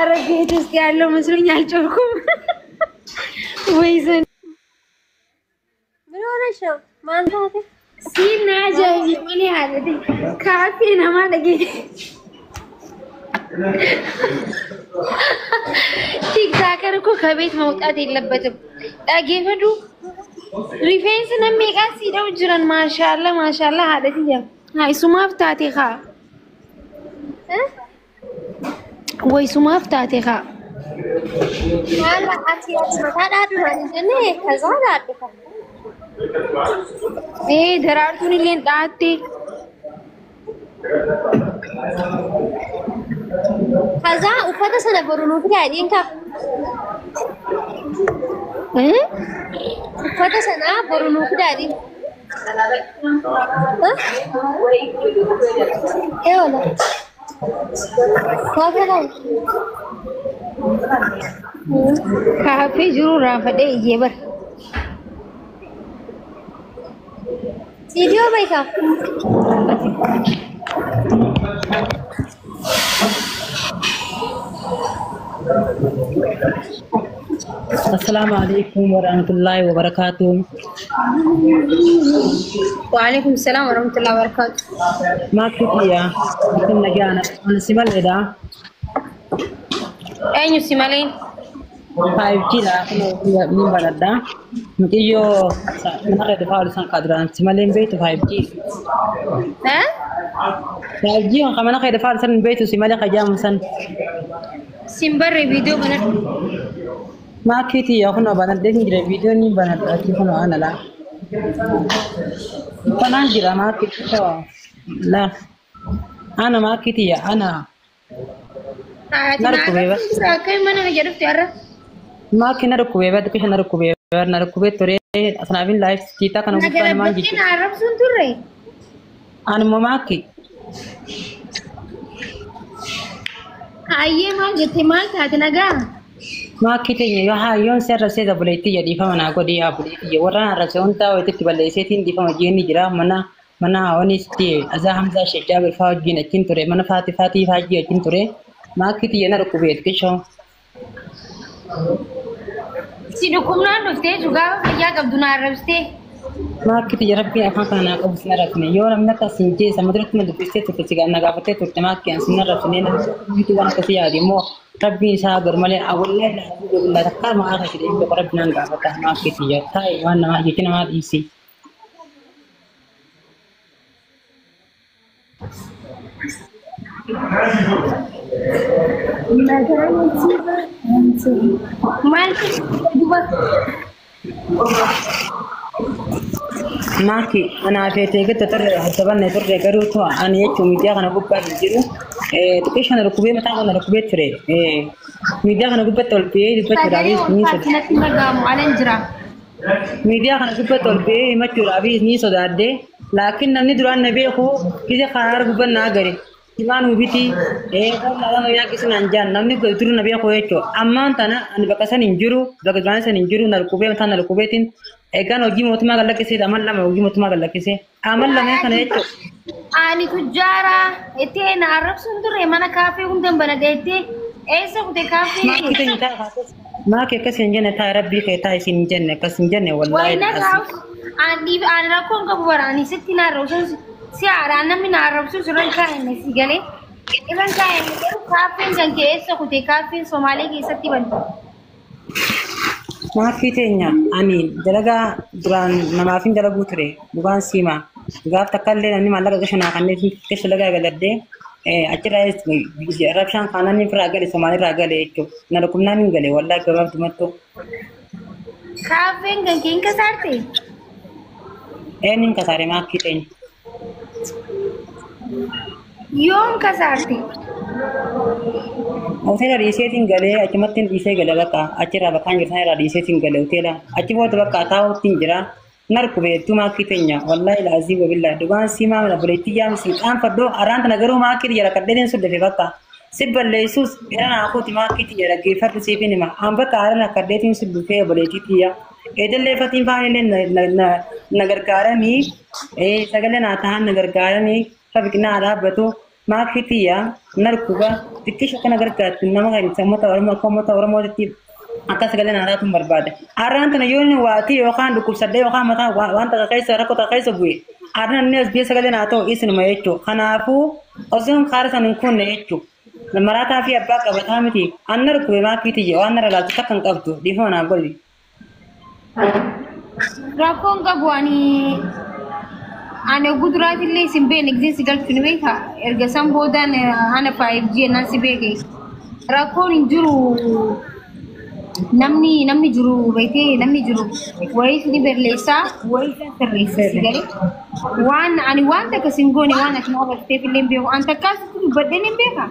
አረ ቤት ውስጥ ያለው መስሎኝ አልጮኩም። ወይ ዘን ምን ሆነሽ ነው? ማን taate? ሲና ጃጂ ምን ያህል ካፌ ነማ dhagee ቲክታከር እኮ ከቤት መውጣት የለበትም። Dhageeffadhu rifeensi namni meeqaan siidhamu jiran maashaalla maashaalla haadha tiyya haa isumaaf taate kaa way isumaaf taate kaa Maal ati ati mataa dhaadhu naan hin jenne ከዛ dhaadhu kan. Ee daraartuun illee dhaatte. ከዛ uffata sana boru nuu fidaa jedhiin kaa. Uffata sana boru nuu fidaa jedhiin. Ee wala. Kaafee laal. Kaafee jiru raafadhee iyyee bara. Viidiyoo beekaa. Assalamu alaikum warahmatullahi wabarakatuh. Waalaikum salaam warahmatullahi wabarakatuh. Maakki kiyya akkam nagaana ana si maleedha. Eenyu si malee? 5G dha kun ni banadha. Mucayyoo manarra dhufaa ol isaan kaaduraan si malee hin beektu 5G. Eh? 5G kan mana kee dhufaa ol isaan hin beektu si malee kajaamu san. Sin barre viidiyoo banadhu. Maakki kiyya kun banadhee hin jira viidiyoo ni banadha achi kun ana laa. Kanaan jira maakki kiyya laa. Ana maakki kiyya ana. Ati Na dhukkubee bara. Akkamiin mana kiyya dhufte har'a? Maakki na dhukkubee bara xiqqisha na dhukkubee bara na dhukkubee ture asnaafin laayif tiitaa kana Na gubbaa namaan galabattee jechuudha. na arrabsuun turre. Ani immoo maakki Hayyee maal jette maal taate nagaa? Maakki teenya yoo haayyoon si arrabsee buleetti jedhiifama naa godhi yaa buleetti warra arrabse hundaa wayititti balleesseetiin dhiifama jeenni jira mana mana hawanisti azaa Hamzaa Sheekh Jaabir faa wajjin achiin ture mana faati faatii faajii achiin ture maakki tiyya na dhukkubee xiqqishoo. Si dhukkubnaan dhuftee jiru gaafa fayyaa qabdu na arrabsitee. Maakki tiyya rabbiin afaan kana naa qabu sin arrabsine yoo namni akka sin jeessa mata na dubbistee turte si na gaafattee turte maakki an sin arrabsine namni waan akkasii yaade immoo rabbiin isaa gar malee awwallee laa takkaa maqaa kan jedhee tokko rabbi naan gaafata maakki tiyya taa'e waan namaa jechi namaa dhiisi. Maal duba? Maakki anaa feetee gidda turre hasabanne turre garuu too ani jechuun miidiyaa kana gubbaa hin jiru. Xiqqeesha na dhukkubee mataa kana dhukkubee ture. Miidiyaa kana gubbatti ol ba'ee Sagalee dubbachuudhaafis ol ni kaasi natti dhaga'amu alan jira. Miidiyaa kana gubbatti ol ba'ee himachuudhaafis ni sodaadde. Laakiin namni duraan na beeku gise karaa gubbaan na agare. Himaan hubiti hoolaa yaa kisin an jaan namni duru na beeku jechuudha. Ammaan tana ani bakka san hin jiru bakka duraan san hin jiru na dhukkubee mataa na dhukkubeetiin egaan hojii mootummaa gallakkisee amal lama hojii mootummaa gallakkisee amal lamee kana jechuudha. Ani tujjaara itti na arrabsuun turre mana kaafee hundan banadhe itti eessa kute kaafee? Maakki teenya ta'a maakki akkas hin jenne ta'a rabbii kee ta'a isin hin jenne akkas hin jenne wallaahi. Wayna kaaf ani ani rakkoon qabu bara ani sitti na arrabsuun si haadhaan namni na arrabsuun irran kaa'ame si galee irran kaa'ame garuu kaafeen kan kee eessa kute kaafeen Somaalee keessatti bante. Maaffii teenya ani dalagaa duraan namaaf hin dalaguu ture dhugaan siima gaaf takka illee namni maallaqa qisha naa kanneen keessa dalagaa galadhee achirraa rabshaan kaanaan inni irraa gale Somaalee irraa gale jechuudha na dhukkubnaan hin gale wallaahi gabaabdumattu. Kaafeen kan kee hin kasaarte? Eenyu hin kasaare maaffii teenya? Yoom kasaarte? Hoteela dhiiseetiin galee achumatti dhiisee gale bakka achirraa bakka hin jirtan irraa dhiiseetiin gale hoteela achi booda bakka taa'uutti hin jira. Narkubeettu maakkii teenya wallaahi laazii wabillaa dhugaan siimaa mana buleetti yaamsi qaanfadhoo araan tana garuu maakkii jara kadheen sun dafe bakka si balleessuus gara naakuuti maakkii jara geeffadhu siifin hima an bakka araan kadheetiin sun dhufee buleetti tiyya eejallee fatiin faanillee na gargaaranii sagalee naa tahan na gargaaranii sabiqinaa dhaabbatu Maakii tiyya na dhukkuba xiqqisha kana gargaartu nama kan uummata Oromoo akka uummata Oromootitti akka sagalee naa taatuun barbaada. Har'aan tana yoo inni waatii yookaan dhukkubsadhee yookaan mataa waan takka keessa rakkoo takka keessa bu'e har'aan inni as biyya sagalee naa ta'u isinuma jechuudha. Kanaafuu osoo hin kaara san hin kunne jechuudha. Maraataa fi abbaa qabataa miti. Anna dhukkube maakii tiyya waan narra laaltu takka hin qabdu dhiifama naaf godhi. Rakkoon qabu ani ani oguu duraatillee isin beekne giseen si galchu ni beeka. Erga san boodaan ana 5G jennaan si beeke. Rakkoon hin jiru namni namni jiru beekee namni jiru wayii ni balleessaa wayii ni sirreessa si galee. Waan ani waan takka sin goone waan ati na barteef illee hin beeku. An takkaa sitti dubbadheen hin beeka.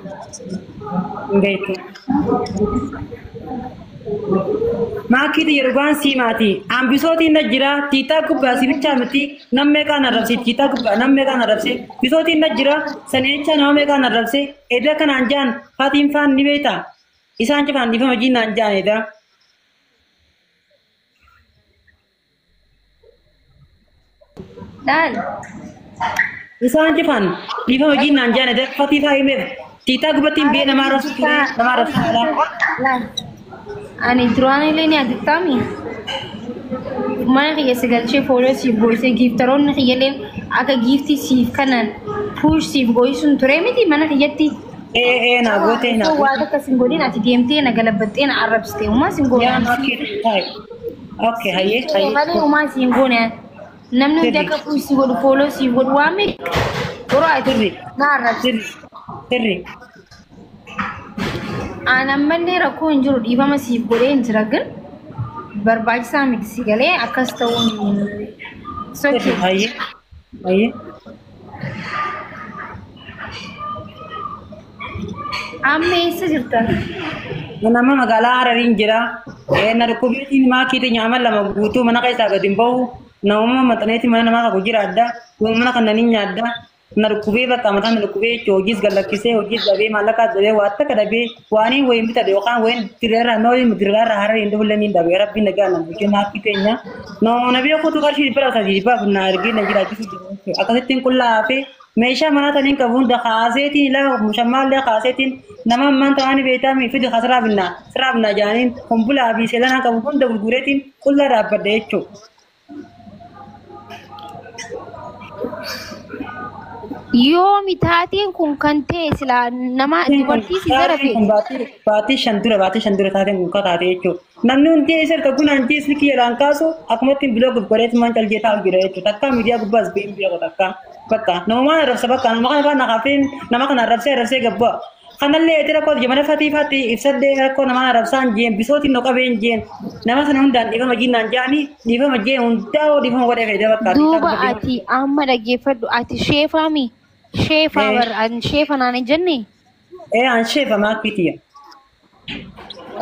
Hin beektu. Maakii tiyya dhugaan sii maati. Ambisootiin na jira. Tiitaa gubbaa si bichaa miti. Nam meeqaan arrabse tiitaa gubbaa nam meeqaan arrabse. Bisootiin na jira. Sanicha nama meeqaan arrabse. Edda kanaan jaan fatiin faan ni beekta. Isaan cifaan dhiifama jinnaan jaan edda. Laal. Isaan cifaan dhiifama jinnaan jaan edda fatii faa himeef. Tiitaa gubbattiin biyya nama arrabsu ture nama arrabsu alaa. Laal. Ani duraan illee ni adittaami. Mana kiyya si galchee fooloo siif goosee giiftaroonni kiyyallee akka giiftii siif kanan puush siif gooyisuun ture miti mana kiyyatti. Ee ee naa gootee naa Waa gootee. takka sin godhin ati deemtee na galabbattee na arrabsite uumaa sin goone. Yaa maakii taa'e. Okay hayyee hayyee. Malee uumaa sin goone. Namni hundi akka puush si godhu fooloo siif godhu waan meeqa. Yeroo ati Sirri. na arrabsite. Sirri. Sirri. Aan ammallee rakkoo hin jiru dhiifama siif godhee hin jira gin barbaachisaa miti si galee akkas ta'uun Sirri sochii. hayyee. Hayyee. Amma eessa jirta? Nama magaalaa Harariin jira. Na dhukkubeetiin maakii teenya ama lama guutuu mana keessaa gadi hin bahu. Namummaa maxxaneetiin mana namaa qabu jira adda. Mana kana ni nyaadda. Na dhukkubee bakka mataa na dhukkubee jechuun hojiis gallakkisee hojiis dhabee maallaqaas dhabee waa takka dhabee waanii wayiin bitadhe yookaan wayiin diriirraa nooliin diriirraa Harariin dhufullee ni dhabee rabbiin nagaa na bulchee maakii teenya. Nama beekutu qarshii 300 400 na argee na jiraachisuu jira. Akkasittiin qullaa fi meeshaa manaa taniin qabu hunda kaaseetiin lafa mushammaallee kaaseetiin nama ammaan ta'anii beektaa fidi siraa binnaa siraa binnaa jaaniin kumbulaa fi seelanaa qabu hunda gurgureetiin qullaa dhaabbadhe jechuudha. Yoomi taateen kun kan ta'e silaa nama dubartii si zarafe. Kun baatii 5 dura taateen kun kakaate jechuudha. Namni hundi isa erga gunaan jiisni kiyyaadhaan kaasu akkumatti biloo gurgureet maan calgee taa'u jira jechuudha. Takka miidiyaa gubbaas ba'een beeku takka. Bakka namumaan arrabsa bakka nama kana faana kafeen nama kana arrabsee arrabsee gabbaa. Kanallee itti rakkoo jamana fatii faatti ibsadhee rakkoo nama arrabsaan jeen bisootiin no qabeen jeen nama sana hundaan dhiifama jinnaan jaanii dhiifama jeen hundaa dhiifama godhee fayyada bakka. Duuba ati amma dhaggeeffadhu ati sheefaami. Sheefaa bar ani sheefa naan hin jenne. Ee an sheefa maakkiitiya.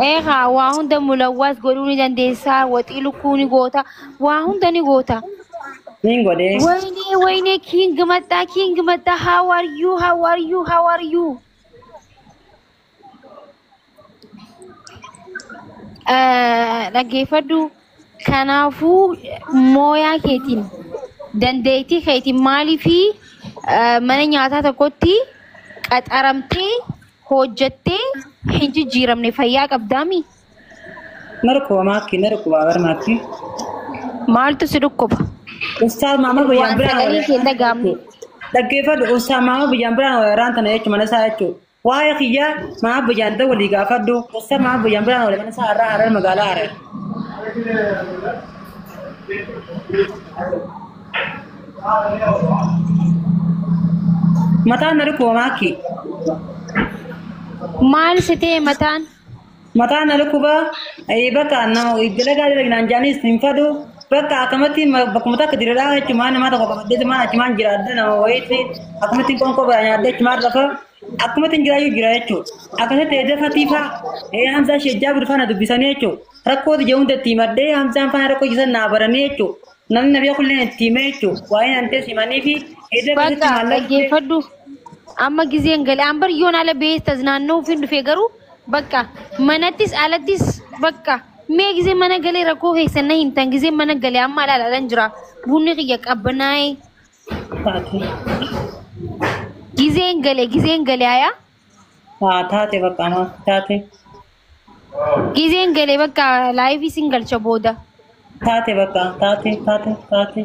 Eegaa waa hunda mulawwaas godhuu ni dandeessaa waxii lukkuu ni goota waa hunda ni goota. Niin godhee. ወይኔ ወይኔ ኪንግ መጣ ኪንግ መጣ how are you how are you how are you dhaggeeffadhu kanaafuu mooyaa keetiin dandeettii keetiin maaliifi mana nyaataa tokkotti qaxaramtee hojjettee hin jijjiiramne fayyaa qabdaami Na dhukkuba maakii na dhukkuba bar maakii. Maaltu si dhukkuba? Ustaaz maama guyyaan Waan biraan sagalee kee hin dhaga'amne. Dhaggeeffadhu ustaaz maama guyyaan biraan weeraraan tana jechuun mana isaa jechuudha. Waa'ee kiyyaa maama guyyaan da walii gaafadhu. Ustaaz maama guyyaan biraan walii mana isaa har'aa Harar magaalaa Harar. Mataan na dhukkuba maakii. Maal si ta'e mataan? Mataan na dhukkuba bakka nama dalagaa dalaginaan jaanis hin fadu. Bakka akkamatti bakkuma takka diriiraa jechuun nama tokko qabadhee maan achumaan jiraadha nama wayiitti akkamatti qoonqoo biraa nyaadhee achumaan lafa akkamatti jiraayyuu jira jechuudha. Akkasitti edda fatiifaa Hamzaa Sheejjaa Burfaana dubbisanii jechuudha. Rakkoo ija hunda itti himadhee Hamzaan faana rakkoo jisan naa baranii jechuudha. Namni na beekullee itti himee jechuudha. Waa'ee nantee simanii fi edda akkasitti Bakka maallaqa. Dhaggeeffadhu. Amma gizeen galee an bar yoon ala ba'ee taznaannoo ofiin dhufee garuu bakka manattis alattis bakka mee gizee mana galee rakkoo keessan na himtan gizee mana galee amma ala alaalan jira bunni kiyya qabbanaa'ee. Taate. Gizee Gizeen gale gizeen gale ayaa. Haa taate bakka maa taate. Gizeen gale bakka laayifii sin galcha booda. Taate bakka taate taate taate.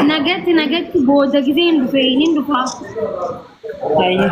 Nagatti nagatti booda gizeen dhufe inni dhufaa. Ayyee.